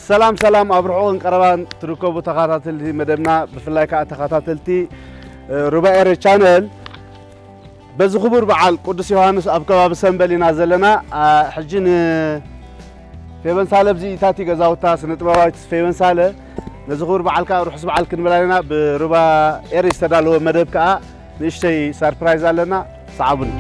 ሰላም ሰላም፣ ኣብ ርሑቕን ቀረባን ትርከቡ ተኸታተልቲ መደብና፣ ብፍላይ ከዓ ተኸታተልቲ እ፣ ሩባ ኤሪ ቻነል፣ በዚ ክቡር በዓል ቅዱስ ዮሃንስ ኣብ ከባቢ ሰምበል ኢና ዘለና። ኣ፣ ሕጂ ንፌቨን ሳለ ኣብዚ ኢታቲ ገዛውታ ስነ ጥበባዊት ፌቨን ሳለ ነዚ ክቡር በዓል ከዓ ርሑስ በዓል ክንብላ ኢና። ብሩባ ኤሪ ዝተዳለወ መደብ ከዓ ንእሽተይ ሳርፕራይዝ ኣለና። ሰዓቡኒ።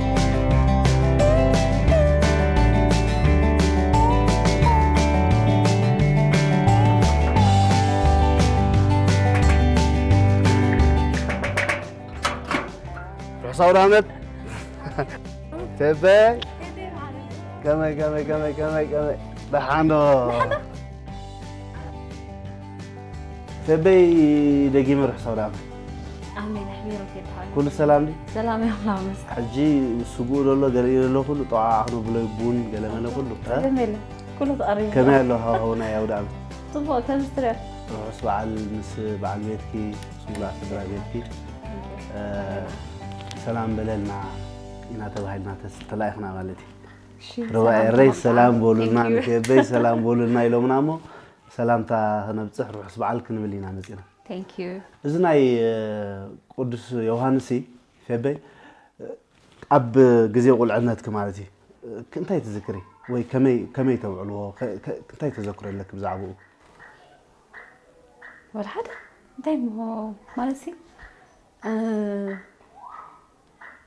ርሑስ ኣውደ ዓመት። ፌበይ፣ ከመይ፣ ከመይ፣ ከመይ፣ ከመይ፣ ከመይ? ደሓን ዶ? ፌበይ፣ ደጊመ ርሑስ ኣውደ ዓመት። ኣሜን። ኣሕቢሩ ፌበይ። ኩሉ ሰላም ድዩ? ሰላም እዮም፣ ኣላህ መስገን። ሕጂ ስጉኡ ዘሎ፣ ገለ ኢለ ኣሎ፣ ኩሉ ጠዋዓ ክነብሎ፣ ቡን፣ ገለ መለ፣ ኩሉ፣ እ? ጸገም የለን። ኩሉ ተቐሪቡ። ከመይ ኣሎ ሃዋህው ናይ ኣውደ ዓመት? ጽቡቕ፣ ከምዚ ትሪኦ። ርሑስ በዓል ምስ በዓል ቤትኪ፣ ምስ ሙሉእ ስድራ ቤትኪ። እ፣ ሰላም በለልና ኢና ተባሂልና ተስ-፣ ተላኢኽና ማለት እዩ። እሺ፣ ሩባ ሰላም ኤረይ ተኸብራ። ሰላም በሉልና፣ Thank you። ንፌበይ ሰላም በሉልና ኢሎምና እሞ፣ ሰላምታ ክነብጽሕ ርሑስ በዓል ክንብል ኢና መጺና። Thank you። እዚ ናይ፣ እ፣ ቅዱስ ዮሃንስ ሲ፣ ፌበይ፣ እ፣ ኣብ ግዜ ቁልዕነትኪ ማለት እዩ፣ እ፣ እንታይ ትዝክሪ? ወይ ከመይ፣ ከመይ ተውዕልዎ? ከ-፣ ከ-፣ እንታይ ተዘክሮ ኣለኪ ብዛዕባኡ? ወላ ሓደ። እንታይ እሞ ማለት ሲ፣ እ፣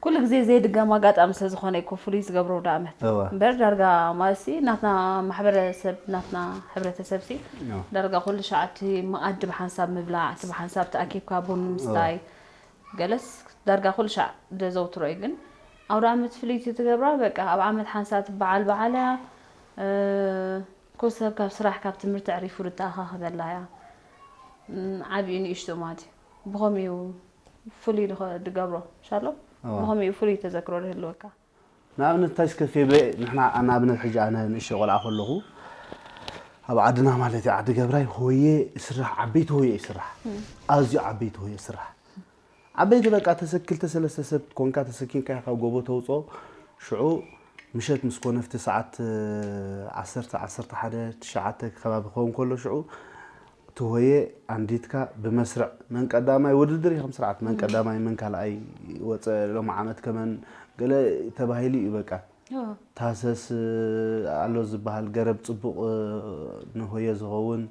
ኩሉ ግዜ ዘይድገም ኣጋጣሚ ስለ ዝኾነ እኮ ፍሉይ ዝገብሮ ኣውደ ዓመት። እወ። እምበር ዳርጋ ማለት ሲ ናትና ማሕበረሰብ፣ ናትና ሕብረተሰብ ሲ እወ። ዳርጋ ኩሉ ሻዕ እቲ መኣዲ ብሓንሳብ ምብላዕ፣ እቲ ብሓንሳብ ተኣኪብካ ቡን እወ። ምስታይ፣ ገለስ ዳርጋ ኩሉ ሻዕ ዘዘውትሮ እዩ። ግን ኣውደ ዓመት ፍልይቲ ትገብራ፣ በቃ ኣብ ዓመት ሓንሳብ በዓል በዓል እያ። እ፣ ኩሉ ሰብ ካብ ስራሕ ካብ ትምህርቲ ኣዕሪፉ ዝተኣኻኸበላ እያ። እም፣ ዓብዩ ንእሽቶ ማለት እዩ። ብኸምኡ እዩ ፍሉይ ድኸ-፣ ድገብሮ ሻሎ? እዋ። ብኸምኡ እዩ ፍሉይ ተዘክሮ ድህልወካ። ንኣብነት እንታይ እስከ ፌበ፣ ንሕና ንኣብነት ሕጂ ኣነ ንእሽቶ ቆልዓ ከለኹ ኣብ ዓድና ማለት እዩ፣ ዓዲ ገብራይ ሆየ ይስራሕ፣ ዓበይቲ ሆየ ይስራሕ። እም። ኣዝዩ ዓበይቲ ሆየ ይስራሕ። ዓበይቲ በቃ ተሰ-፣ ክልተ ሰለስተ ሰብ ኮንካ ተሰኪምካ ካብ ጎቦ ተውፅኦ። ሽዑ ምሸት ምስ ኮነ ኣብቲ ሰዓት፣ እ፣ ዓሰርተ፣ ዓሰርተ ሓደ፣ ትሽዓተ ከባቢ ክኸውን ከሎ ሽዑ እቲ ሆየ ኣንዲትካ ብመስርዕ መን ቀዳማይ ውድድር እዩ ከም ስርዓት፣ መን እም። ቀዳማይ መን ካልኣይ ወፀ፣ ሎሚ ዓመት ከመን ገለ ተባሂሉ እዩ በቃ። ኦ። ታህሰስ፣ እ፣ ኣሎ ዝበሃል ገረብ ፅቡቕ፣ እ፣ ንሆየ ዝኸውን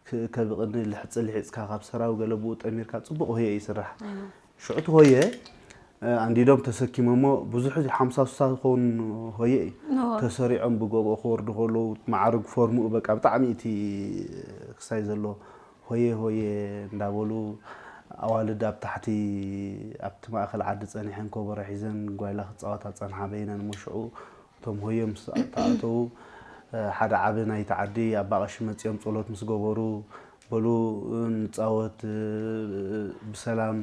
ክ-፣ ከብቕኒ ልሕፂ ልሒፅካ ካብ ሰራው ገለ ብኡ ጠሚርካ ፅቡቕ ሆየ ይስራሕ። እም። ሽዑ እቲ ሆየ፣ እ፣ ኣንዲዶም ተሰኪሞሞ ብዙሕ እዚ ሓምሳ ስሳ ዝኸውን ሆየ እዩ። እዎ። ተሰሪዖም ብጎቦ ክወርዱ ከለዉ ማዕርግ ፎርምኡ በቃ ብጣዕሚ እቲ ክሳይ ዘሎ ሆየ ሆየ እንዳበሉ ኣዋልድ ኣብ ታሕቲ ኣብቲ ማእከል ዓዲ ጸኒሐን ኮቦሮ ሒዘን ጓይላ ክጻወታ ጸንሓ በይነን እሞ ሽዑ እቶም ሆየ ምስ ተኣተዉ፣ እ፣ ሓደ ዓቢ ናይቲ ዓዲ ኣባ ቀሺ መጺኦም ጸሎት ምስ ገበሩ፣ በሉ ንጻወት፣ እ፣ ብሰላም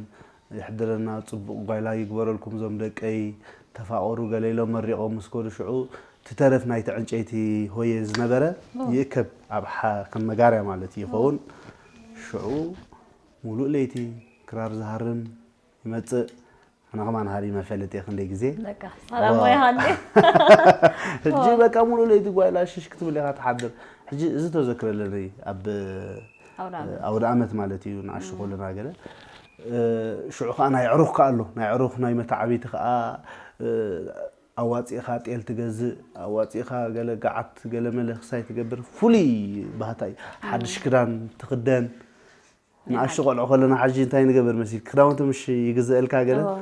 የሕድረና፣ ጽቡቕ ጓይላ ይግበረልኩም እዞም ደቀይ፣ ተፋቐሩ ገለ ኢሎም መሪቖም ምስ ከዱ ሽዑ እቲ ተረፍ ናይቲ ዕንጨይቲ ሆየ ዝነበረ ኦ። ይእከብ ኣብ ሓ-፣ ከም መጋርያ ማለት እዩ ይኸውን። ሽዑ ሙሉእ ለይቲ ክራር ዝሃርም ይመጽእ። ኣነ ከማን ሃሪመ ፈልጥ እየ ክንደይ ግዜ። በቃ፣ ሰላም ዋ። ወይ ሃንዴ። ሕጂ ዋ። በቃ ሙሉእ ለይቲ ጓይላ ሽሽ ክትብል ኢኻ ትሓድር። ሕጂ እዚ ተዘክረለኒ ኣብ ኣውደ ዓመት። ኣውደ ዓመት ማለት እዩ፣ ንኣሽቱ እም። ከለና ገለ። እ፣ ሽዑ ከኣ ናይ ዕሩኽ ከኣ ኣሎ። ናይ ዕሩኽ ናይ መተዓቢቲ ከኣ፣ እ፣ ኣዋጺእኻ ጤል ትገዝእ፣ ኣዋጺእኻ ገለ ገዓት፣ ገለ መለ ክሳይ ትገብር። ፍሉይ ባህታ እዩ። እም። ሓድሽ ክዳን ትኽደን። ናይ ንኣሽቱ ሓድሽ። ቆልዑ ከለና ሕጂ እንታይ ንገብር መሲል? ክዳውንቲ ምሽ ይግዘአልካ ገለ? እዎ።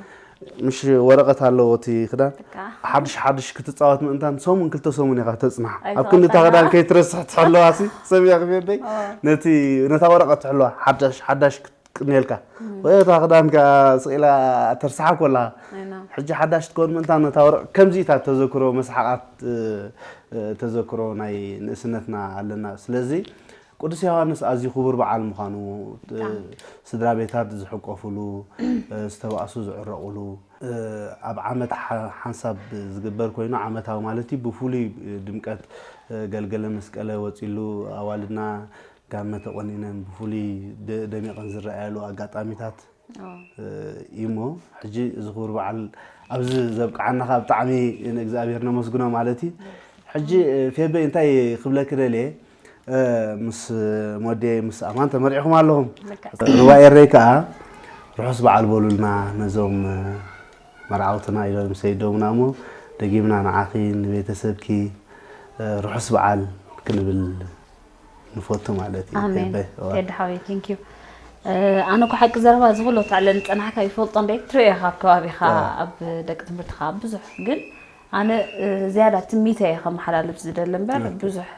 ምሽ ወረቐት ኣለዎ እቲ ክዳን? በቃ። ሓድሽ ሓድሽ ክትጻወት ምእንታን ሰሙን ክልተ ሰሙን ኢኻ ተጽንሓ። ኣብ ኣይተቐጣና። ክንዲ እታ ክዳን ከይትረስሕ ትሕለዋ ሲ፣ ሰሚዕኪ ፌበይ? እዎ። ነቲ፣ ነታ ወረቐት ትሕለዋ። ሓዳሽ፣ ሓዳሽ ክትቅንየልካ። እም። ወይ እታ ክዳንካ ስቕ ኢላ ተርስሓ ኮላ። ኣይና። ሕጂ ሓዳሽ ትከውን ምእንታን ነታ ወረቐት፣ ከምዚ እታ ተዘክሮ መስሓቓት፣ እ፣ እ፣ ተዘክሮ ናይ ንእስነትና ኣለና። ስለዚ ቅዱስ ዮሃንስ ኣዝዩ ክቡር በዓል ምዃኑ፣ እ፣ ብጣዕሚ። ስድራ ቤታት ዝሕቆፉሉ፣ እ፣ ዝተባእሱ ዝዕረቑሉ፣ እ፣ ኣብ ዓመት ሓ-፣ ሓንሳብ ዝግበር ኮይኑ ዓመታዊ ማለት እዩ። ብፍሉይ ድምቀት፣ እ፣ ገልገለ መስቀለ ወጺሉ ኣዋልድና ጋመ ተቖኒነን ብፍሉይ ደ-፣ ደሚቐን ዝረኣያሉ ኣጋጣሚታት ኦ። እ፣ እዩ እሞ፣ ሕጂ እዚ ክቡር በዓል ኣብዚ ዘብቅዓና ኸኣ ብጣዕሚ ንእግዚኣብሔር ነመስግኖ ማለት እዩ። ሕጂ፣ እ፣ ፌበይ እንታይ ክብለኪ ደልየ፣ ምስ ሞዴ ምስ ኣማን ተመሪዕኹም ኣለኹም። ሩባ ኤረይ ከዓ ርሑስ በዓል በሉልና ነዞም መርዓውትና ኢሎም ሰይዶምና እሞ ደጊምና ንዓኺ ንቤተሰብኪ ርሑስ በዓል ክንብል ንፈቱ ማለት እዩ። ኣሜን። ቴዲ ሓወይ፣ thank you። ኣነ እኮ ሓቂ ዘረባ ዝብሎ ታዕለ ንፀናሕካ ይፈልጦ እንደ ትሪኦ ኢኻ ኣብ ከባቢኻ ኣብ ደቂ ትምህርትኻ ብዙሕ ግን ኣነ ዝያዳ ትሚተ እየ ከመሓላልፍ ዝደሊ እምበር ብዙሕ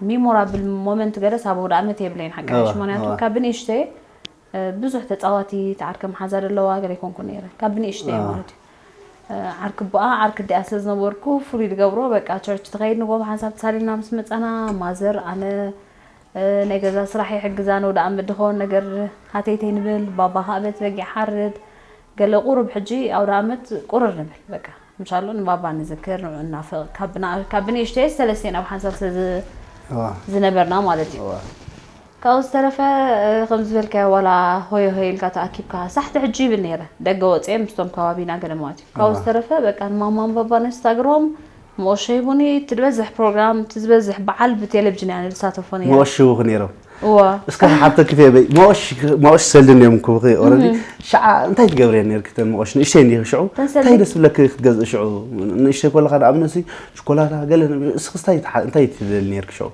ሚሞራብል ሞመንት ገለስ ኣብ ወደ ኣመት የብለይን ሓቂ ሓሽ ምክንያቱ ካብ ብንእሽተየ ብዙሕ ተፃዋቲ ዓርከ መሓዛ ዘለዋ ገለ ይኮንኩ ነይረ ካብ ብንእሽተየ ማለት እዩ ዓርክ ቦኣ ዓርክ ዲኣ ስለ ዝነበርኩ ፍሉይ ዝገብሮ በቃ ቸርች ትኸይድ ንጎ ብሓንሳብ ተሳሊምና ምስ መፃና ማዘር ኣነ ናይ ገዛ ስራሕ ይሕግዛ ንወደ ኣመት ድኾን ነገር ሃተይተይ ንብል ባባ ከዓ በት በጊ ሓርድ ገለ ቁሩብ ሕጂ ኣውደ ኣመት ቁርር ንብል በቃ ምሻሎ ንባባ ንዝክር ንዑ እናፍቕ ካብ ብንእሽተየ ሰለስቴን ኣብ ሓንሳብ ስለ ዝነበርና ማለት እዩ ካብኡ ዝተረፈ ከም ዝበልካዮ ዋላ ሆዮ ሆይ ኢልካ ተኣኪብካ ሳሕቲ ሕጂ ይብል ነይረ ደገ ወፅየ ምስቶም ከባቢና ገለ ማለት እዩ ካብኡ ዝተረፈ በቃ ንማማን ባባ ነስታግሮም መኦሸ ይቡኒ እቲ ዝበዝሕ ፕሮግራም እቲ ዝበዝሕ በዓል ብቴሌቪዥን እያ ንሳተፎ ነይረ መኦሽ ይቡኺ ነይሮም እዋ እስከ ሓብተ ክፌ በይ መኦሽ መኦሽ ሰልድን እዮም ክብኺ ኦረዲ ሻዓ እንታይ ትገብርያ ነርኪ ተን መኦሽ ንእሽተይ እንዲኺ ሽዑ እንታይ ደስ ብለኪ ክትገዝእ ሽዑ ንእሽተይ ኮለኻ ንኣብነት ሲ ሽኮላታ ገለ እስኺ እንታይ እንታይ ትደሊ ነርኪ ሽዑ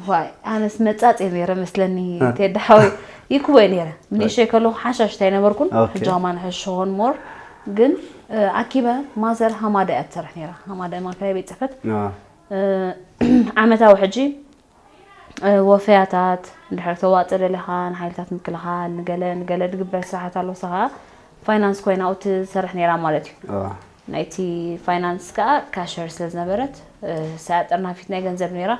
ዋይ ኣነስ መጻጽ ነይረ መስለኒ ቴዲ ሓወይ ይክወይ ነይረ ንእሽተይ ከለኹ ሓሻሽታይ ነበርኩን ሕጂ ማን ሕሽኾን ሞር ግን ኣኪበ ማዘር ሃማዳ እያ ትሰርሕ ነይራ ሃማዳ ማእከላይ ቤት ፅሕፈት ዓመታዊ ሕጂ ወፈያታት እንድሕር ተዋፅእ ደሊኻ ንሓይልታት ምክልኻል ንገለ ንገለ ድግበር ስራሓት ኣሎ ሰኻ ፋይናንስ ኮይና ኣብኡ ትሰርሕ ነይራ ማለት እዩ ናይቲ ፋይናንስ ከዓ ካሸር ስለ ዝነበረት ሳያ ጠርናፊት ናይ ገንዘብ ነይራ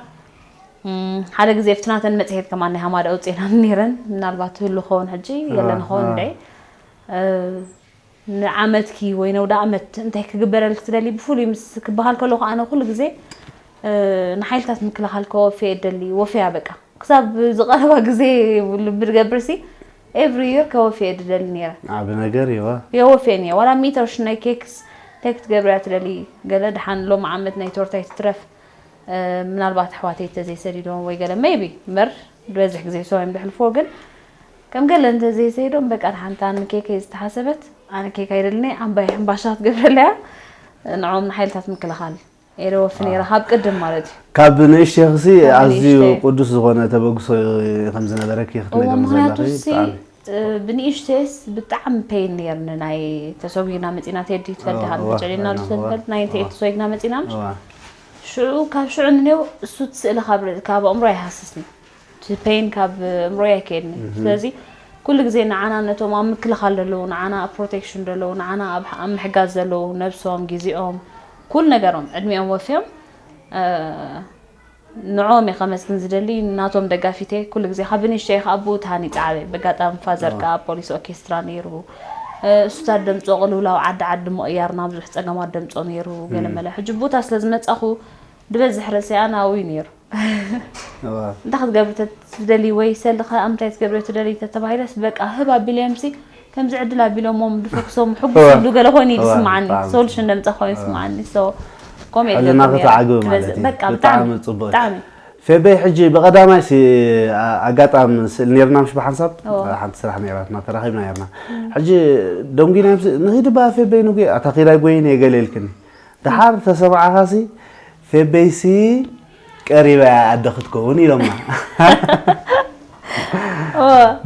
ሓደ ግዜ ኣብቲ ናተን መፅሄት ከማ ናይ ሃማዳ ኣውፅኤና ነይረን ምናልባት ህሉ ኸውን ሕጂ የለን ኸውን እንደ ንዓመትኪ ወይ ነውደ ኣመት እንታይ ክግበረልኪ ትደሊ ብፍሉይ ምስ ክበሃል ከለኹ ኣነ ኩሉ ግዜ ንሓይልታት ምክልኻል ከወፍየ እደሊ ወፍያ በቃ ክሳብ ዝቐረባ ግዜ ልቢ ድገብር ሲ every year ከወፍየ ድደሊ ነይረ ዓቢ ነገር ይዋ የወፍየን እየ ዋላ ሚእቲ ቅርሺ ናይ ኬክስ እንታይ ክትገብርያ ትደሊ ገለ ድሓን ሎም ዓመት ናይ ቶርታ ይትትረፍ ምናልባት ኣሕዋተይ ተዘይሰዲዶም ወይ ገለ maybe እምበር ዝበዝሕ ግዜ ሰው እዮም ዘሕልፍዎ ግን ከም ገለ እንተዘይሰይዶም በቃ ንሓንታ ንኬከይ ዝተሓሰበት ኣነ ኬክ ኣይደልኒ ዓምባይ ሕምባሻ ክትገብረለያ ንዖም ንሓይልታት ምክልኻል የደወፊ ነይረ ካብ ቅድም ማለት እዩ ካብ ንእሽተይኽሲ ኣዝዩ ቅዱስ ዝኾነ ተበግሶ ከም ዝነበረኪ ክትነግርኒ ዘለኺ ብጣዕሚ ብንእሽተይስ ብጣዕሚ ፔን ነይርኒ ናይ ተሰጒና መፂና ቴዲ ትፈልቲ ካብ ተጨሊና ዝፈልጥ ናይ ንትኤት ተሰጒና መፂና ሽዑ ካብ ሽዑ ንኔው እሱ ስእሊ ካብ ኣእምሮ ይሃስስኒ እቲ ፔን ካብ እምሮይ ኣይከየድኒ ስለዚ ኩሉ ግዜ ንዓና ነቶም ኣብ ምክልኻል ዘለዉ ንዓና ኣብ ፕሮቴክሽን ዘለዉ ንዓና ኣብ ኣብ ምሕጋዝ ዘለዉ ነብሶም ግዜኦም ኩሉ ነገሮም ዕድሚኦም ወፍዮም ንዖም እየ ከመስግን ዝደሊ ናቶም ደጋፊተ ኩሉ ግዜ ካብ ብንሽተይ ከዓ ብኡ ተሃኒፀ ዓበ በጋጣሚ ፋዘር ከዓ ፖሊስ ኦርኬስትራ ነይሩ እሱታት ደምፆ ቅልውላው ዓዲ ዓዲ ምቕያርና ብዙሕ ፀገማት ደምፆ ነይሩ ገለመለ ሕጂ ብኡታ ስለ ዝመፃኹ ድበዝሕ ረሲኣና ኣብኡ እዩ ነይሩ እንታይ ክትገብሪ ትደሊ ወይ ሰልዲ ከ ኣምታይ ትገብሪ ትደሊ ተተባሂለስ በቃ ህብ ኣቢለዮም ሲ ከምዚ ዕድል ኣቢሎሞም ድፈክሶም ሕጉስ እንዱ ገለ ኮይኑ እዩ ዝስምዓኒ ሶሉሽን ደምፀ ኮይኑ ይስምዓኒ ሶ ኮሜዲ ሕልና ክትዓግቢ ማለት እዩ በቃ ብጣዕሚ ጽቡቅ ብጣዕሚ ፌበይ ሕጂ ብቐዳማይ ሲ ኣጋጣሚ ስእል ነርና ምሽ ብሓንሳብ ሓንቲ ስራሕ ነራትና ተራኺብና ነርና ሕጂ ደንጉና ንኺድ ባ ፌበይ ንጉ ኣታ ኺዳይ ጎይን የገለ ኢልክኒ ደሓር ተሰማዕኻሲ ፌበይሲ ቀሪባ እያ ኣደ ክትከውን ኢሎምና።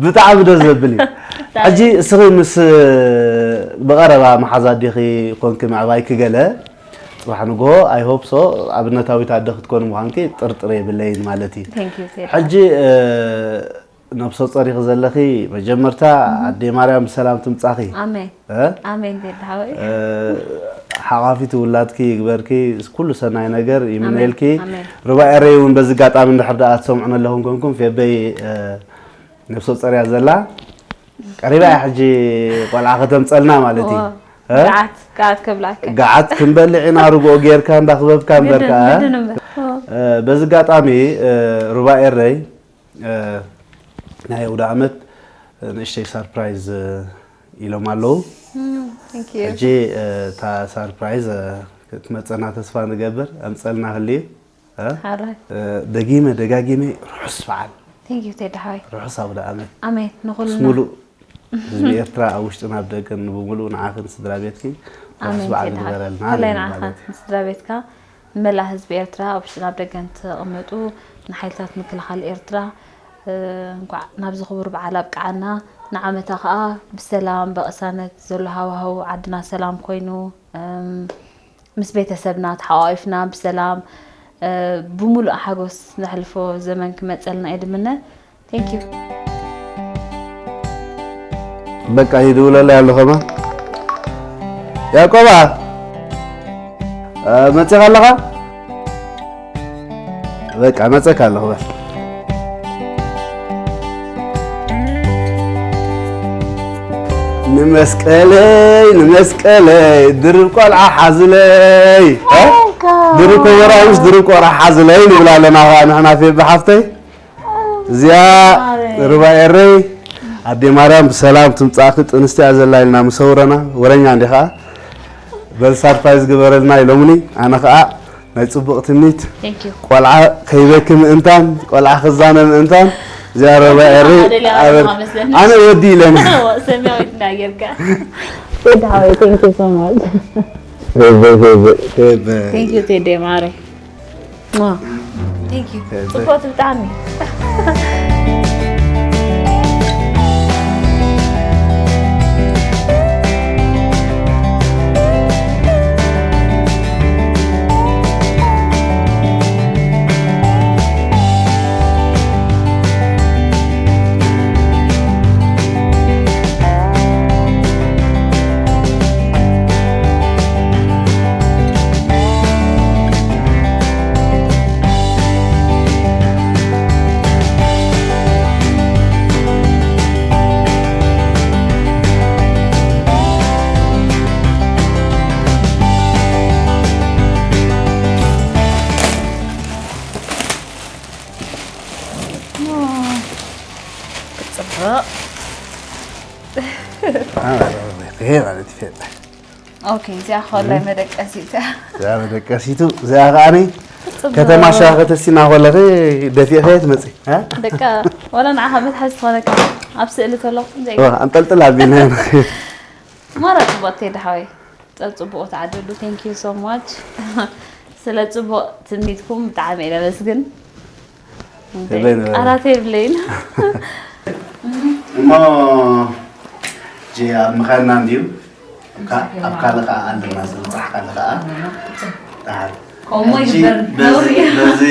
ብጣዕሚ ደስ ዘብል እዩ። ሕጂ እስኺ ምስ ብቐረባ መሓዛ ኣዴኺ ኮንኪ ምዕባይኪ ገለ ፅባሕ ንግሆ I hope so ኣብነታዊት ኣደ ክትኮኒ ምዃንኪ ጥርጥር የብለይን ማለት እዩ። ሕጂ ነብሶ ጸሪኺ ዘለኺ መጀመርታ ኣዴ ማርያም ብሰላም ትምጻኺ ኣሜን ኣሜን ዜድ ሓወይ ሓቋፊቲ ውላድኪ ይግበርኪ ኩሉ ሰናይ ነገር ይምነየልኪ ሩባ ኤረይ እውን በዚ ኣጋጣሚ እንድሕር ደኣ ትሰምዑን ኣለኹም ኮንኩም ፌበይ ነብሶ ጸርያ ዘላ ቀሪባ እያ ሕጂ ቆልዓ ከተምጸልና ማለት እዩ ገዓት ገዓት ከብላካ ገዓት ክንበልዕ ኢና ርግኦ ጌርካ እንዳኽበብካ እምበርካ በዚ ኣጋጣሚ ሩባ ኤረይ ናይ ኣውደ ዓመት ንእሽተይ ሳርፕራይዝ ኢሎም ኣለዉ ሕጂ እታ ሳርፕራይዝ ክትመፀና ተስፋ ንገብር ኣምፀልና ህልዩ ሓራይ። ደጊመ ደጋጊመ ርሑስ በዓል። Thank you ቴዲ ሓወይ። ርሑስ ኣውደ ዓመት። ኣሜን ንኹልና። ምስ ሙሉእ ህዝቢ ኤርትራ ኣብ ውሽጥን ኣብ ደገን፣ ብሙሉእ ንዓኽን ስድራ ቤትኪ ርሑስ ኣሜን በዓል ቴዲ ሓወይ። ይግበረልና ከላይ ንብል ንዓኻ ማለት እዩ። ንስድራ ቤትካ ንመላእ ህዝቢ ኤርትራ ኣብ ውሽጥን ኣብ ደገን ትቕመጡ ንሓይልታት ምክልኻል ኤርትራ እ፣ እንኳዕ ናብዚ ክቡር በዓል ኣብቅዓና። ንዓመታ ከዓ ብሰላም ብቕሳነት ዘሎ ሃዋህው ዓድና ሰላም ኮይኑ እም፣ ምስ ቤተሰብና ተሓቋቒፍና ብሰላም እ፣ ብሙሉእ ሓጎስ ነሕልፎ ዘመን ክመፀልና እየ ድምነ። Thank you። በቃ ይድውለለይ ኣሎ ከማን። ያዕቆባ፣ እ፣ መጺኻ ኣለኻ? በቃ መጸካ ኣለኹ በል። ንመስቀለይ ንመስቀለይ ድርብ ቆልዓ ሓዝለይ። እ? ድርብ ከበሮ ምስ ድርብ ቆልዓ ሓዝለይ ንብል ኣለና ኸዓ ንሕና ፌቢ ሓፍተይ። እዚኣ ሩባ ኤረይ ኣዴ ማርያም ብሰላም ትምጻእኪ። ጥንስቲ እያ ዘላ ኢልና ምሰውረና ወረኛ እንዲ ኸዓ በል ሳርፕራይዝ ግበረልና ኢሎምኒ። ኣነ ኸዓ ናይ ጽቡቕ ትምኒት Thank you። ቆልዓ ከይበኪ ምእንታን ቆልዓ ክዛነ ምእንታን እዚኣ ሩባ ኤረይ ደልያ ኣበር ኣለኻ መስለኒ። ኣነ ወዲ ኢለኒ ሰማያዊት እንዳየርካ። ቴዲ ሓወይ thank you so much። Thank you ቴዲ ማረይ። Thank you። ጽቡቅ ብጣዕሚ። ጽቡቅ። ይሄ ማለት ይፈጥ ኦኬ እዚኣ ከላይ መደቀሲት። እዚኣ መደቀሲቱ እዚኣ ከዓኒ ከተማ ሻኸ ተሲና ከለኺ ደፊእኸ ትመፂ እ? ደቃ ወላ ንዓኻ መትሓዚ ትኾነካ ኣብ ስእሊ ተለኹ ዘይ ዋ፣ ኣንጠልጥል ኣቢልና ኢና። ማራ ጽቡቅ ቴዲ ሓወይ ጸብ ጽቡቅ ተዓደሉ thank you so much ስለ ጽቡቅ ትምኒትኩም ብጣዕሚ እየ ለመስግን የበይ ነበረ። ቃላት የብለይን እሞ ጂ ኣብ ምኻድና እንድዩ ኣብካ- ኣብ ካልእ ከዓ ኣለና ዝብፃሕ ካልእ ከዓ ደሓን ከምኡ ሕጂ ይግበር በዚ- ነውሪ እዩ በዚ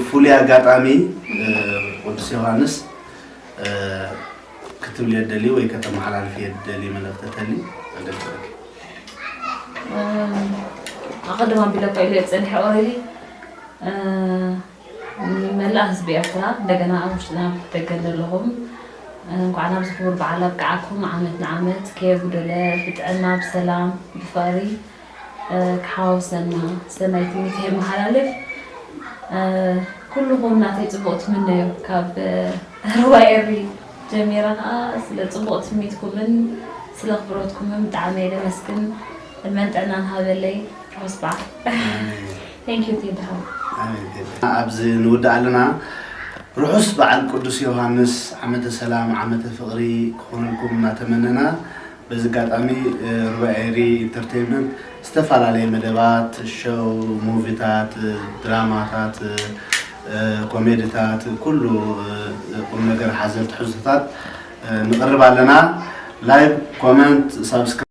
ፍሉይ ኣጋጣሚ እ፣ ቅዱስ ዮሃንስ እ፣ ክትብልዮ ደልዩ ወይ ከተመሓላልፍዮ ደልዩ መልእክቲ ተልዩ ኣገልግለኪ ኣቐድም ኣቢለ እኳ ኢለ ፀኒሐ already ንመላእ ህዝቢ ኤርትራ እንደገና ኣብ ውሽጥና ደገን ዘለኹም እንኳዕ ናብዚ ክቡር በዓል ኣብቅዓኩም ዓመት ንዓመት ከየጉደለ ብጥዕና ብሰላም ብፍቕሪ ክሓወሰና ሰናይ ትምኒት የመሓላልፍ ኩልኹም ናተይ ፅቡቕ ትምነዩ ካብ ሩባ ኤሪ ጀሚረ ከዓ ስለ ፅቡቕ ትምኒትኩምን ስለ ኣኽብሮትኩምን ብጣዕሚ እየ ደመስግን ዕድመን ጥዕናን ሃበለይ ርሑስ በዓል Thank you ቴዲ ሓወይ ኣብዚ ንውዳእ ኣለና ርሑስ በዓል ቅዱስ ዮሃንስ ዓመተ ሰላም ዓመተ ፍቕሪ ክኾነልኩም እናተመነና በዚ ኣጋጣሚ ሩባ ኤሪ ኢንተርቴይንመንት ዝተፈላለየ መደባት ሸው ሙቪታት ድራማታት ኮሜድታት ኩሉ ቁም ነገር ሓዘል ትሕዝቶታት ንቕርብ ኣለና ላይክ ኮመንት ሳብስክራይብ